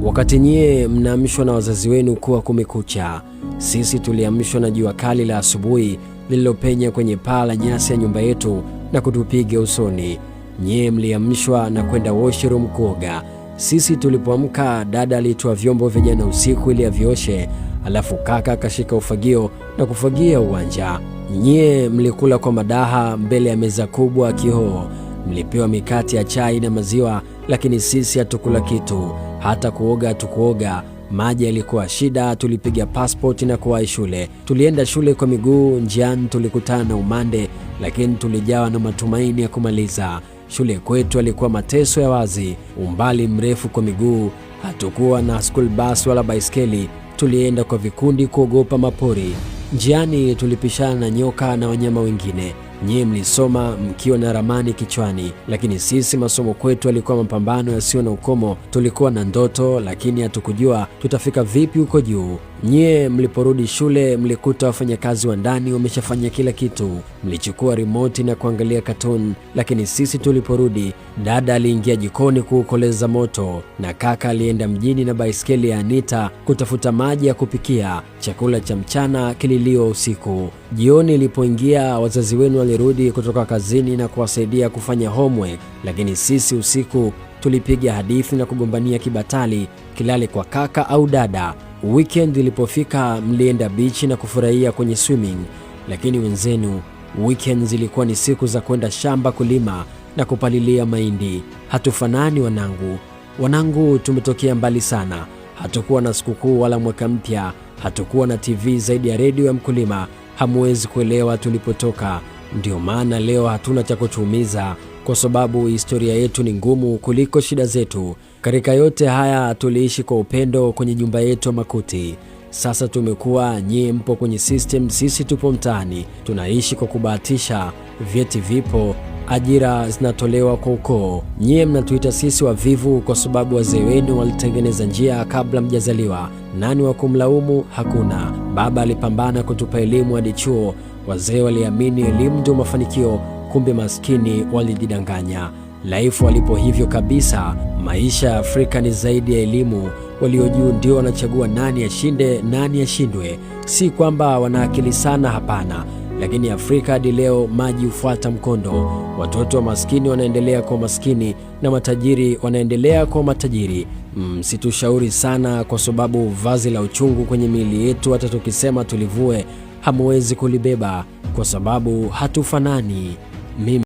Wakati nyie mnaamshwa na wazazi wenu kuwa kumekucha, sisi tuliamshwa na jua kali la asubuhi lililopenya kwenye paa la nyasi ya nyumba yetu na kutupiga usoni. Nyie mliamshwa na kwenda washroom kuoga. Sisi tulipoamka, dada alitoa vyombo vya jana usiku ili avioshe, alafu kaka akashika ufagio na kufagia uwanja. Nyie mlikula kwa madaha mbele ya meza kubwa kioo. Mlipewa mikate ya chai na maziwa, lakini sisi hatukula kitu, hata kuoga hatukuoga. Maji yalikuwa shida. Tulipiga passport na kuwahi shule. Tulienda shule kwa miguu. Njiani tulikutana na umande, lakini tulijawa na matumaini ya kumaliza shule. Kwetu alikuwa mateso ya wazi, umbali mrefu kwa miguu. Hatukuwa na school bus wala baiskeli. Tulienda kwa vikundi kuogopa mapori. Njiani tulipishana na nyoka na wanyama wengine. Nyie mlisoma mkiwa na ramani kichwani, lakini sisi masomo kwetu yalikuwa mapambano yasiyo na ukomo. Tulikuwa na ndoto, lakini hatukujua tutafika vipi huko juu. Nyie mliporudi shule mlikuta wafanyakazi wa ndani wameshafanya kila kitu. Mlichukua remote na kuangalia katuni, lakini sisi tuliporudi, dada aliingia jikoni kuukoleza moto na kaka alienda mjini na baiskeli ya Anita kutafuta maji ya kupikia. Chakula cha mchana kililiwa usiku. Jioni ilipoingia, wazazi wenu walirudi kutoka kazini na kuwasaidia kufanya homework, lakini sisi usiku tulipiga hadithi na kugombania kibatali kilale kwa kaka au dada. Weekend ilipofika, mlienda bichi na kufurahia kwenye swimming, lakini wenzenu weekend zilikuwa ni siku za kwenda shamba kulima na kupalilia mahindi. Hatufanani wanangu. Wanangu, tumetokea mbali sana. Hatukuwa na sikukuu wala mwaka mpya, hatukuwa na TV zaidi ya redio ya mkulima. Hamuwezi kuelewa tulipotoka. Ndio maana leo hatuna cha kutuumiza, kwa sababu historia yetu ni ngumu kuliko shida zetu. Katika yote haya tuliishi kwa upendo kwenye nyumba yetu ya makuti. Sasa tumekuwa, nyie mpo kwenye system, sisi tupo mtaani, tunaishi kwa kubahatisha. Vyeti vipo, ajira zinatolewa kwa ukoo. Nyie mnatuita sisi wavivu kwa sababu wazee wenu walitengeneza njia kabla mjazaliwa. Nani wa kumlaumu? Hakuna. Baba alipambana kutupa elimu hadi chuo. Wazee waliamini elimu ndio mafanikio, kumbe maskini walijidanganya. Life walipo hivyo kabisa. Maisha ya Afrika ni zaidi ya elimu. Walio juu ndio wanachagua nani ashinde, nani ashindwe. Si kwamba wana akili sana, hapana, lakini Afrika hadi leo maji hufuata mkondo. Watoto wa maskini wanaendelea kuwa maskini na matajiri wanaendelea kuwa matajiri. Msitushauri sana, kwa sababu vazi la uchungu kwenye miili yetu, hata tukisema tulivue, hamuwezi kulibeba kwa sababu hatufanani. Mimi